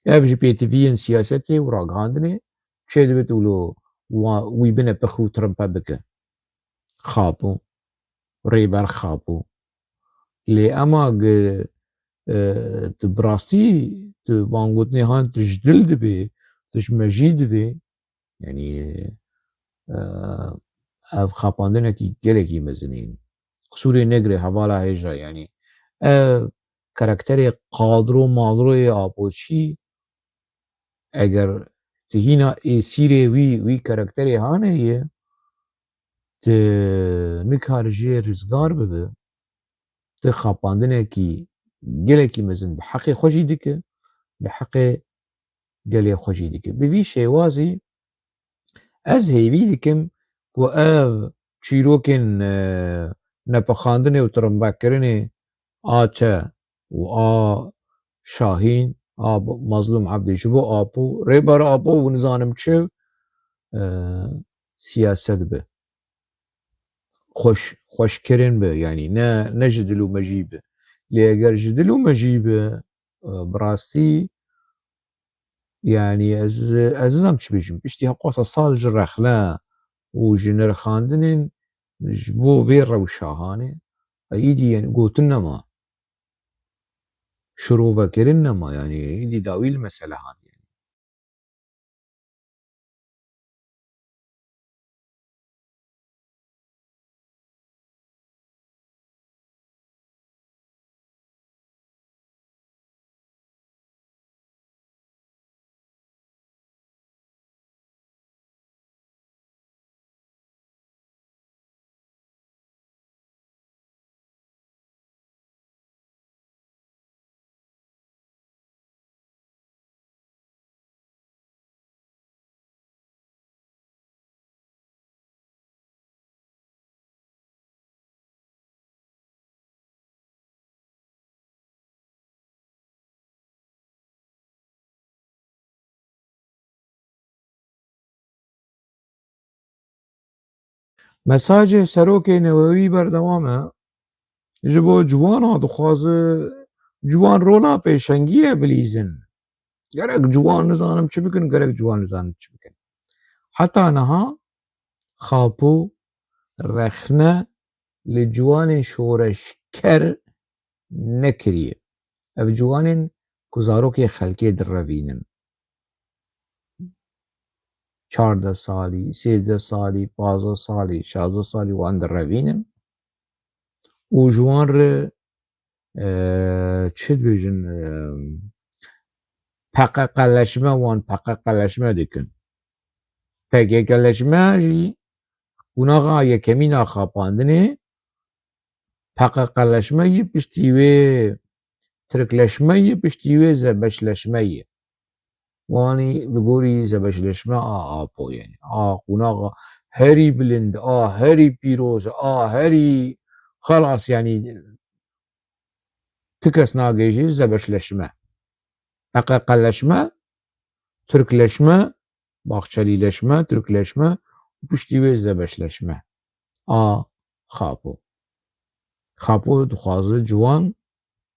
Ev ji pêtiviyên siyasetê û ragihandinê çêdibit û lo wa-, wî bine pix û trimpe bike. Xapû. Rêber xapû. Lê ema gi-, e, tu bi rastî tu van gotinê han tu ji dil dibê, tu ji mejî dibê, Yanî, e, ev xapandinekî gelekî mezin e. Qisûrê negire hevala hêja, yanî ev karakterê qadro madroyê Apoçî eger tu hîna êsîrê wî, wî karakterê hane ye, tu nikare jê rizgar bibe, tu xapandinekî gelekî mezin bi heqê xwe jî dike, bi heqê gelê xwe jî dike. Bi vî şêwazî ez hêvî dikim ku ev çîrokên, e, nepixandinê û tirimbekirinê a te û a Şahîn, a Mazlûm Ebdî ji bo Apo, Rêber Apo û nizanim çi, e, siyaset be. Xweş, xweşkirin be, yanî ne, ne ji dil û mejî be. Lê eger ji dil û mejî be, e, bi rastî, yanî ez, ez nizam çi bêjim. Piştî heqwasa sal ji rexne û ji nirxandinên ji bo vê rewşa hane, e, îdî, yanî gotin nema. Şirovekirin nema, yanî îdî dawî li mesele hane. Mesajê Serokê Newewî berdewam e. Ji bo ciwana dixwaze ciwan rola pêşengiyê bilîzin. Gerek ciwan nizanim çi bikin, gerek ciwan nizanim çi bikin. Heta niha Xapo rexne li ciwanên şoreşker nekiriye. Ev ciwanên ku zarokê xelkê direvînin. Çardeh salî, sêzdeh salî, pazdeh salî, şazdeh salî wan direvînin û ji wan re, e, çi dibêjin, e, peqeqeleşme, wan peqeqeleşme dikin. P K K leşme jî qunaxa yekemîn a xapandinê, P K K leşme yî piştî wê, Tirkleşme yî piştî wê, Zebeşleşme yî. Wanî li gorî Zebeşleşme a Apo, yanî a qunaxa herî bilind, a herî pîroz, a herî xelas, yanî ti kes nagêjî Zebeşleşme. P K K leşme, Tirkleşme, Baxçelîleşme, Tirkleşme û piştî wê Zebeşleşme. A Xapo. Xapo dixwaze ciwan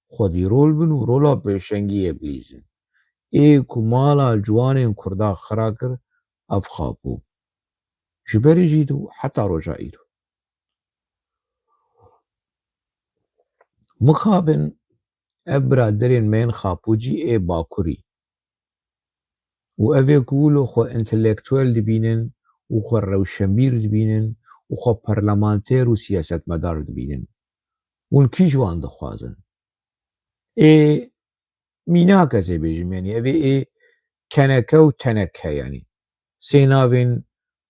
xwedî rol bin û rola pêşengiyê bilîzin. Ê ku mala ciwanên Kurda xira kir, ev Xapo. Ji berê jî û heta roja îro. Mixabin ev biraderên me yên Xapûcî ê Bakurî û ev ê ku wilo xwe întelektuel dibînin û xwe rewşenbîr dibînin û xwe parlamenter û siyasetmedar dibînin. Hûn kî ji wan dixwazin? Ê mînak ez ê bêjim, yanî ev ê, ê keneke û teneke, yanî sê navên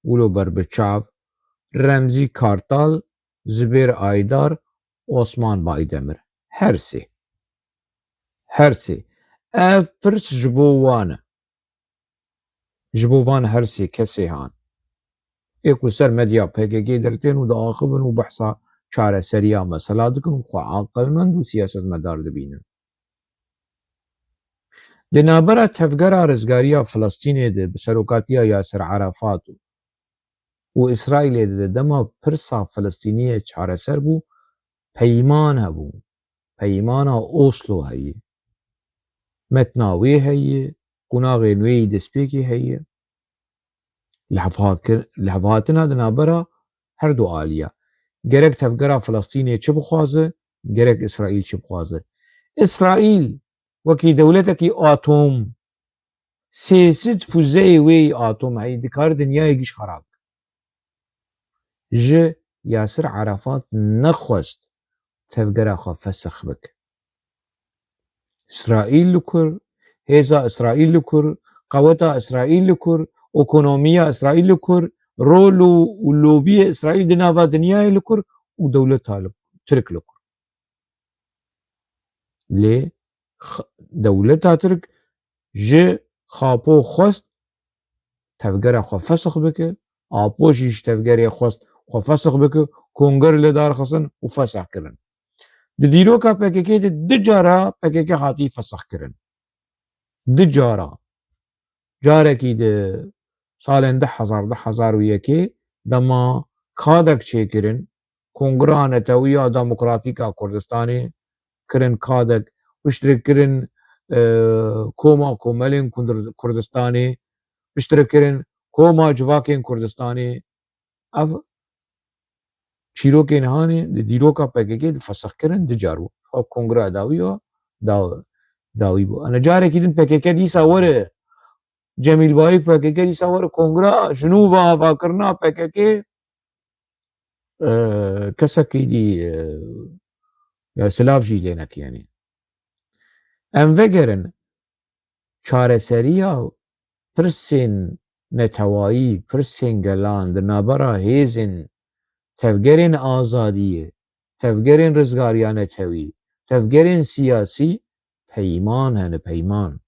wilo ber bi çav, Remzî Kartal, Zibêr Aydar, Osman Baydemir. Her sê. Her sê. Ev pirs ji bo wan e. Ji bo van her sê kesê han. Ê ku ser medya P K K dertên û diaxivin û behsa çareseriya mesela dikin û xwe aqilmend û siyasetmedar dibînin. Di navbera Tevgera Rizgariya Filistînê de bi serokatiya Yasir Arafat û, û Îsraîlê de dema pirsa Filistîniyê çareser bû, peyman hebû. Peymana Oslo heye. Metna wê heye, qunaxên wê yî destpêkê heye. Lihevhatkir-, lihevhatina di navbera her du aliya. Gerek tevgera Filistînê çi bixwaze, gerek Îsraîl çi bixwaze. Îsraîl wekî dewletekî atom, sê sed fuzeyê wê yî atom heye, dikare dinyayê giş xerab bike. Ji Yasir Arafat nexwest tevgera xwe fesix bike. Îsraîl li kur, hêza Îsraîl li kur, qeweta Îsraîl li kur, ekonomiya Îsraîl li kur, rol û, û lobiyê Îsraîl di nava dinyayê li kur û dewleta li, Tirk li kur. Lê x-, dewleta Tirk ji Xapo xwest tevgera xwe fesix bike, Apo jî ji tevgerê xwest xwe fesix bike, kongre li dar xistin û fesix kirin. Di dîroka P K K de du cara P K K hatî fesix kirin. Du cara. Carekî di salên du hezar, du hezar û yekê dema kadek çêkirin, Kongra Netewî ya Demokratîk a Kurdistanê kirin kadek, piştre kirin, e, Koma Komelên Kundir-, Kurdistanê, piştre kirin Koma Civakên Kurdistanê. Ev çîrokên hanê di dîroka P K K di fesix kirin du car bû. Ev Kongra dawî ya da-, dawî bû. Ene carekî din P K K dîsa were Cemîl Bayik P K K dîsa were kongra ji nû ve avakirina P K K, e, kesekî dî, e, ya silav jî lê neke, yanî. Em vegerin çareseriya pirsên netewayî, pirsên gelan di navbera hêzên tevgerên azadiyê, tevgerên rizgariya netewî, tevgerên siyasî peyman hene, peyman.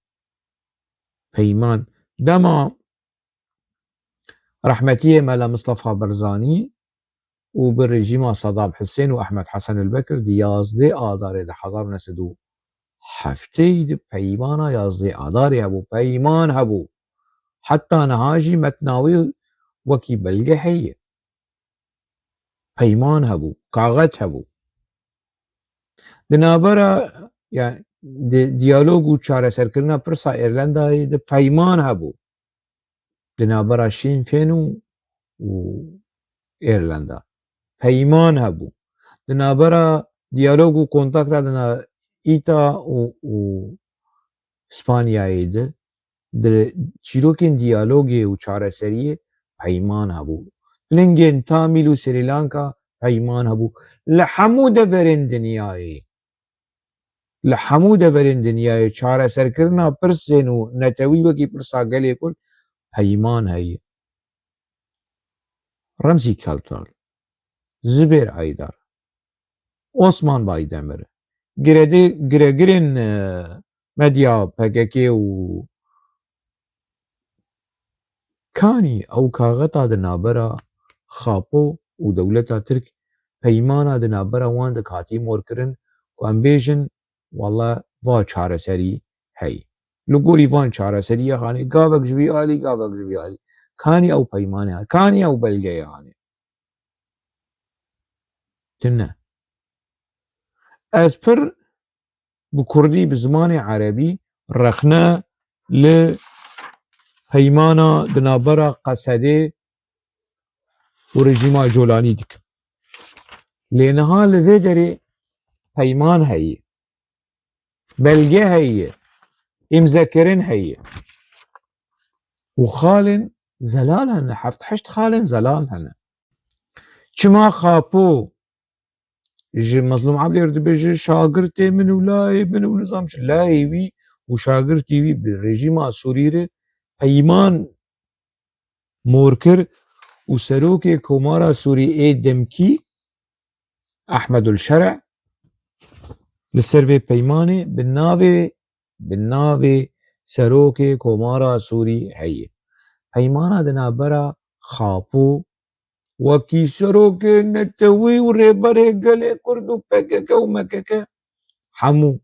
Peyman. Dema rehmetiyê Mela Mistefa Barzanî û bi rejîma Sedam Hisên û Ehmed Hesen Elbekir di yazdê Adarê di hezar û neh sed û heftê de peymana yazdê Adarê hebû. Peyman hebû. Heta niha jî metna wê wekî belge heye. Peyman hebû, kaxet hebû. Di navbera, ya, di diyalog û çareserkirina pirsa Îrlandayê de peyman hebû. Di navbera Sinn Féin û, û Îrlanda peyman hebû. Di navbera diyalog û kontakta di na-, îta û, û Spanyayê de, di çîrokên diyalogê û çareseriyê peyman hebû. Pilingên Tamîl û Srî Lanka peyman hebû. Li hemû deverên dinyayê, li hemû deverên dinyayê çareserkirina pirsên û netewî wekî pirsa gelê Kurd peyman heye. Remzî Kaltal, Zubêr Aydar, Osman Baydemir, giredi-, giregirên, e, medya P K K û kanî ew kaxeta di navbera Xapo û dewleta Tirk peymana di navbera wan de hatî morkirin ku em bêjin, walla va çareserî heye. Li gorî van çareseriya hanê, gavek ji vî alî, gavek ji vî alî. Kanî ew peymanê, kanî ew belgeyê hanê. Tune. Ez pir bi kurdî, bi zimanê erebî rexne li peymana di navbera Qesedê û rejîma Colanî dikim. Lê niha li vê derê peyman heye, belge heye, îmzekirin heye. Û xalên zelal hene, heft heşt xalên zelal hene. Çima Xapo ji Mezlûm Ebdê re dibêje şagirtê min û layê min û nizam çi, layê wî û şagirtî wî bi rejîma Sûrî re peyman mor kir û serokê Komara Sûrî ê demkî Ehmedul Şer'e li ser vê peymanê bi navê, bi navê serokê Komara Sûrî heye. Peymana di navbera Xapo wekî serokê netewî û rêberê gelê Kurd û P K K û M K K hemû.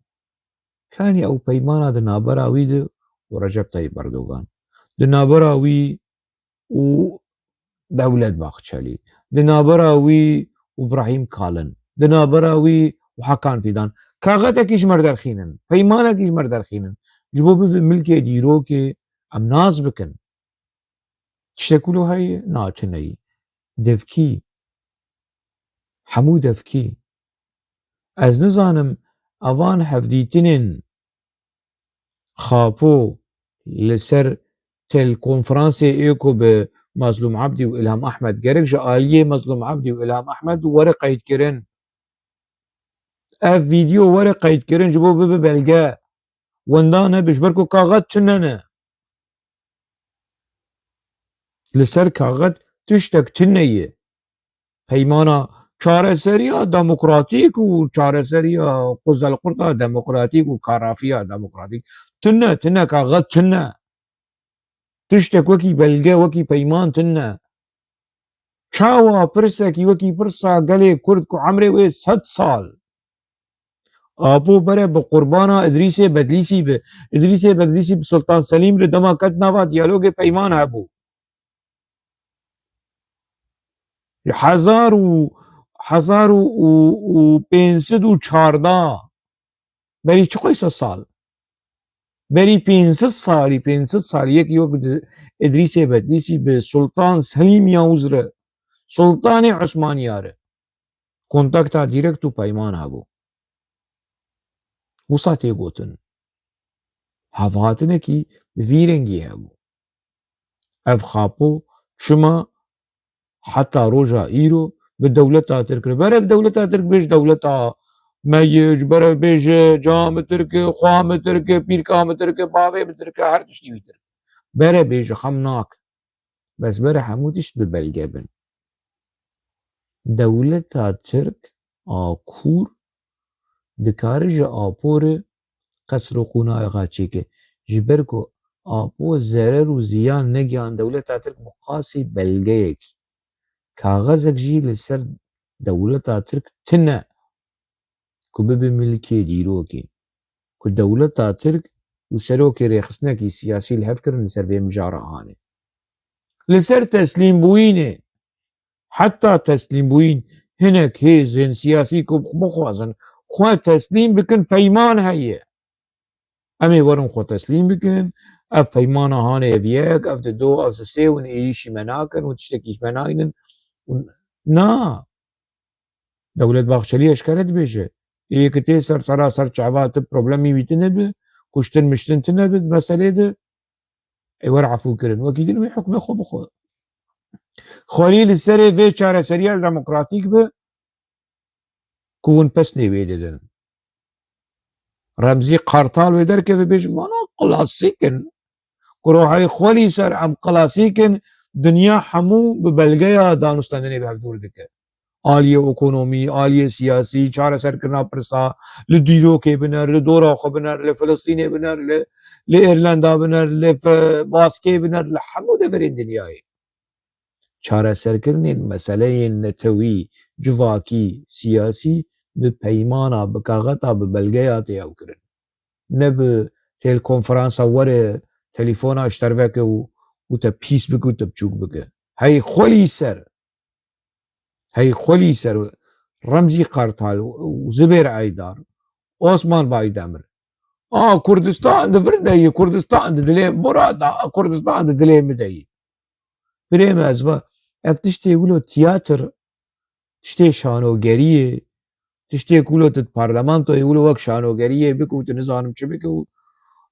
Kanî ew peymana di navbera wî de û Recep Tayyip Erdogan, di navbera wî û Dewlet Bahçelî, di navbera wî û Brahîm Kalin, di navbera wî û Hakan Fîdan. Kaxetekî ji me re derxînin, peymanekî ji me re derxînin. Ji bo bivê milkê dîrokê em nas bikin. Tiştek wilo heye? Na, tune ye. Devkî. Hemû devkî. Ez nizanim evan hevdîtinên Xapo li ser telkonferansê ê ku bi Mazlûm Ebdî û Îlham Ehmed, gerek ji aliyê Mazlûm Ebdî û Îlham Ehmed were qeydkirin. Ev vîdeo were qeydkirin ji bo bibe belge. Wenda nebe, ji ber ku kaxet tune ne. Li ser kaxet tiştek tune ye. Peymana çareseriya demokratîk û çareseriya quzelqurta demokratîk û karafiya demokratîk tune, tune kaxet tune. Tiştek wekî belge, wekî peyman tune. Çawa pirsekî wekî pirsa gelê Kurd ku emrê wê sed sal, Apo bere bi qurbana Idrîsê Bedlîsî bi. Idrîsê Bedlîsî bi Sultan Selîm re dema ket nava diyalogê peyman hebû. Hezar û, hezar û, û, û pênc sed û çardeh, berî çi qoyse sal? Berî pênc sed salî, pênc sed salî yek yok di Idrîsê Bedlîsî bi Sultan Selîm Yavuz re, Sultanê Osmaniya re kontakta direkt û peyman hebû. Wisa tê gotin. Hevhatinekî bi vî rengî hebû. Ev xapo çima heta roja îro bi dewleta Tirk re, bere bi dewleta Tirk bêj dewleta me ye, ji bere bêje ca min Tirk e, xwa min Tirk e, pîrka min Tirk e, bavê min Tirk e, her tiştî wî Tirk. Bere bêje xem nak. Bes bere hemû tişt bi belge bin. Dewleta Tirk a kûr dikare ji Apo re qesr û qûnaxa çêke. Ji ber ku Apo zerer û ziyan negihan dewleta Tirk bi qasî belgeyekî. Kaxezek jî li ser dewleta Tirk tine ku bibe milkê dîrokê. Ku dewleta Tirk û serokê rêxistinekî siyasî li hev kirin li ser vê mijara hanê. Li ser teslîmbûyînê, heta teslîmbûyîn hinek hêzên siyasî ku bixwazin xwe teslîm bikin, peyman heye. Em ê werin xwe teslîm bikin. Ev peymana hanê ev yek, ev di do, ev di sê hûn êrîşî me nakin û tiştekî ji me naynin. Hûn, na. Dewlet Bahçelî eşkere dibêje. Ê ki tê ser sera ser çava tu problemî wî tine bi, kuştin miştin tine bi, meselê de ê were efû kirin. Wekî din wê hukmê xwe bixwe. Xwelî li serê vê çareseriya demokratîk bi, ku hûn pesnê wê didin. Remzî Kartal wê derkeve bêje, vana klasîk in. Ku rohê xwelî ser em klasîk in, dinya hemû bi belgeya danûstandinê bi hev dûr dike. Aliyê ekonomî, aliyê siyasî, çareserkirina pirsa, li dîrokê biner, li dora xwe biner, li Filistînê biner, li, li Îrlanda biner, li Fe-, Baskê biner, li hemû deverên dinyayê. Çareserkirinên meseleyên netewî, civakî, siyasî bi peymana, bi kaxeta, bi belgeya tê ew kirin. Ne bi têlkonferansa were telefona ji te re veke û, û te pîs bike û te biçûk bike. Hey xwelî ser. Hey xwelî ser. Remzî Kartal û Zibêr Eydar, Osman Baydemir. A Kurdistan di vir de ye, Kurdistan di dilê Murada, Kurdistan di dilê min de ye. Birê me ez va, ev tiştê wilo tiyatr, tiştê şanogeriyê, tiştê ku wilo tu di parlamentoyê wilo wek şanogeriyê bike û tu nizanim çi bike û,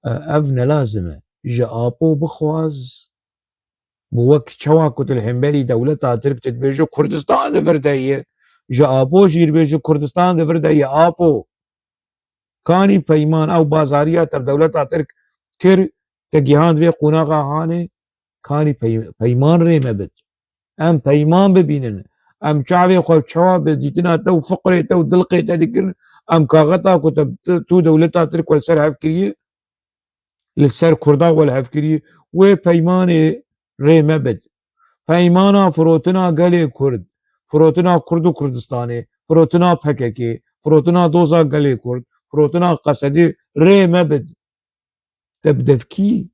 e, ev nelazim e. Ji Apo bixwaz, bi wek çawa ku tu li hemberî dewleta Tirk tu dibêje Kurdistan li vir de ye, ji Apo jî dibêje Kurdistan li vir de ye, Apo. Kanî peyman ew bazariya te bi dewleta Tirk kir, te gihand vê qonaxa hanê, kanî pey-, peyman rê me bid. Em peyman bibînin. Em çavê xwe çawa bi dîtina te û fiqrê te û dilqê te dikirin, em kaxeta ku te, tu, tu dewleta Tirk we li ser hev kiriye, li ser Kurda welhev kirî, wê peymanê rê me bid. Peymana firotina gelê Kurd, firotina Kurd û Kurdistanê, firotina P K K, firotina doza gelê Kurd, firotina Qesedî rê me bid. Te bi devkî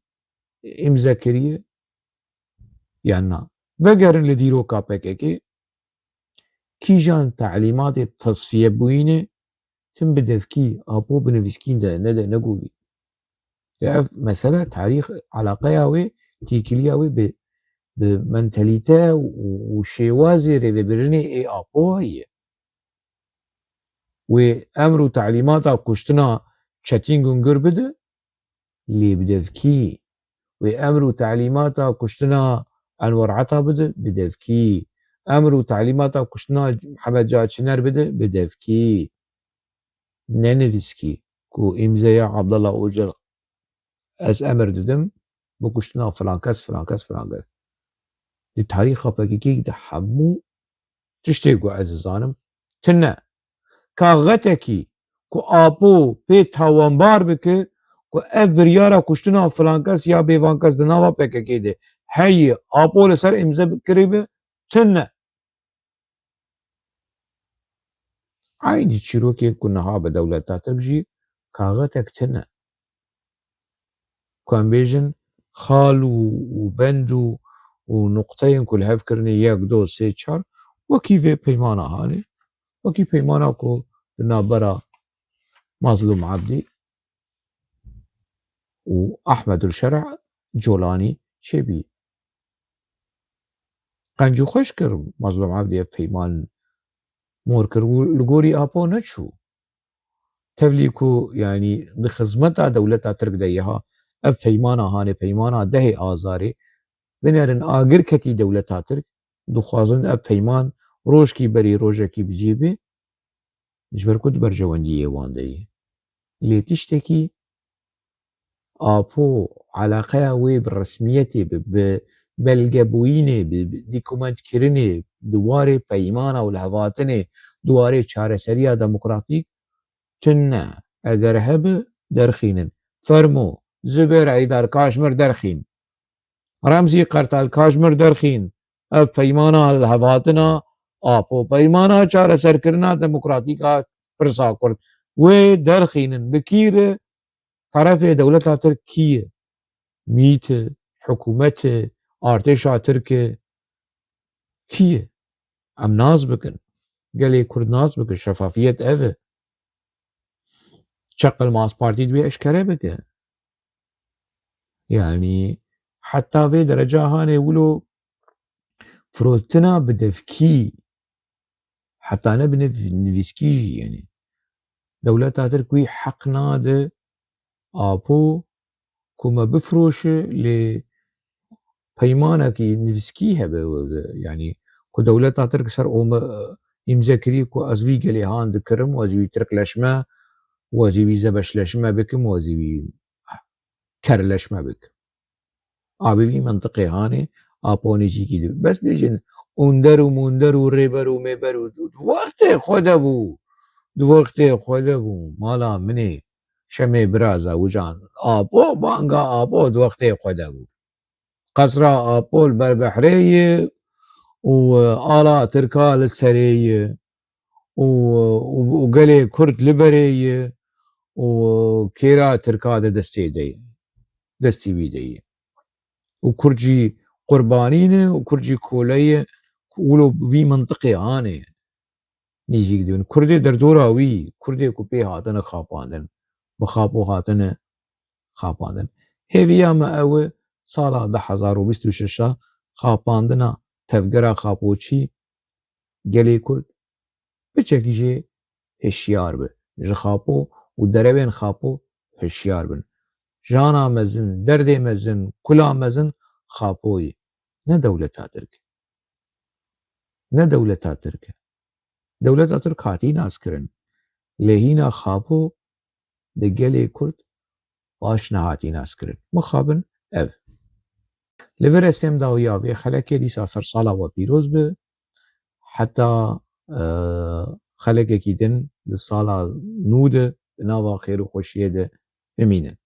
îmze kiriye? Yan na? Vegerin li dîroka P K K. Kîjan talîmatê tesfiyebûyînê tim bi devkî, Apo bi nivîskîn de nede, negorî. Ya ev mesele tarîx, eleqeya wê, têkiliya wê bi, bi mentalîte û, û şêwazê rêvebirinê ê Apo heye. Wê emr û talîmata kuştina Çetîn Gungir bide, lê bi devkî. Wê emr û talîmata kuştina Enwer Ata bide, bi devkî. Emr û talîmata kuştina Mihemed Cihat Şener bide, bi devkî. Ne nivîskî ku îmzeya Abdullah Ocalan, ez emir didim bi kuştina filan kes, filan kes, filan kes. Di tarîxa P K K de hemû tiştê ku ez dizanim tune. Kaxetekî ku Apo pê tawanbar bike ku ev biryara kuştina filan kes ya bêvan kes di nava P K K de heye, Apo li ser îmze kirîbe, tune. Eynî çîrokê ku niha bi dewleta Tirk jî kaxetek tune. Ku em bêjin xal û, û bend û, û nuqteyên ku li hev kirine yek, do, sê, çar, wekî vê peymana hanê, wekî peymana ku di navbera Mazlûm Ebdî û Ehmedul Şer'a Colanî çêbî. Qenc û xweş kir Mazlûm Ebdî ev peyman mor kir û li gorî Apo neçû. Tevlî ku, yanî, di xizmeta dewleta Tirk de ye ha, ev peymana hanê, peymana dehê Azarê, binerin agir ketî dewleta Tirk, dixwazin ev peyman rojkî berî rojekî bi cî bê, ji ber ku di berjewendiyê wan de ye. Lê tiştekî Apo, eleqeya wê bi resmiyetê, bi, bi belgebûyînê, bi, bi dokumentkirinê, di warê peymana û lihevhatinê, di warê çareseriya demokratîk tune. Eger hebe, derxînin. Fermo, Zubêr Eydar, ka ji mir derxîn. Remzî Qertal, ka ji mir derxîn. Ev peymana lihevhatina Apo, peymana çareserkirina demokratîk a pirsa Kurd. Wê derxînin, bi kî re? Terefê dewleta Tirk kî ye? MÎT e, hikûmet e, artêşa Tirk e? Kî ye? Em nas bikin. Gelê Kurd nas bikin. Şefafiyet ev e. Çeqil Mas Partî divê eşkere bike. Yanî heta vê dereca hanê wilo firotina bi devkî, heta ne bi niv-, nivîskî jî, yanî dewleta Tirk wî heq nade Apo ku me bifiroşe, lê peymanekî nivîskî hebe, yanî ku dewleta Tirk ser ome îmze kirî ku ez vî gelê han dikirim û ez vî tirkleşme û ez vî zebeşleşme bikim û ez vî kerleşme bikim. Avê vî mentiqê hanê, Apo nêzîkî dibe. Bes bêjin, Onder û Munder û Rêber û Mêber û di wextê xwe de bû. Di wextê xwe de bû. Mala min ê, Şemê bira Zawican. Apo, banga Apo di wextê xwe de bû. Qesra Apo li ber behrê ye û ala Tirka li serê ye û, û, û gelê Kurd li berê ye û kêra Tirka di destê de ye, destî wî de ye. Û Kurd jî qurbanî ne û Kurd jî kole ye, wilo vî mintiqê hanê nêzîk dibin. Kurdê derdora wî, Kurdê ku pê hatine xapandin, bi Xapo hatine xapandin. Hêviya me ew e, sala du hezar û bîst û şeş a xapandina tevgera Xapoçî gelê Kurd biçekî jê hişyar be. Ji Xapo û derewên Xapo hişyar bin. Jana mezin, derdê mezin, kula mezin Xapo ye. Ne dewleta Tirk. Ne dewleta Tirk e. Dewleta Tirk hatî naskirin. Lê hîna Xapo bi gelê Kurd paş nehatî naskirin. Mixabin ev. Li vir ez sêm dawiya vê xelekê dîsa sersala we pîroz be. Heta, e, xelekekî din di sala nû de di nava xêr û xweşiyê de bimînin.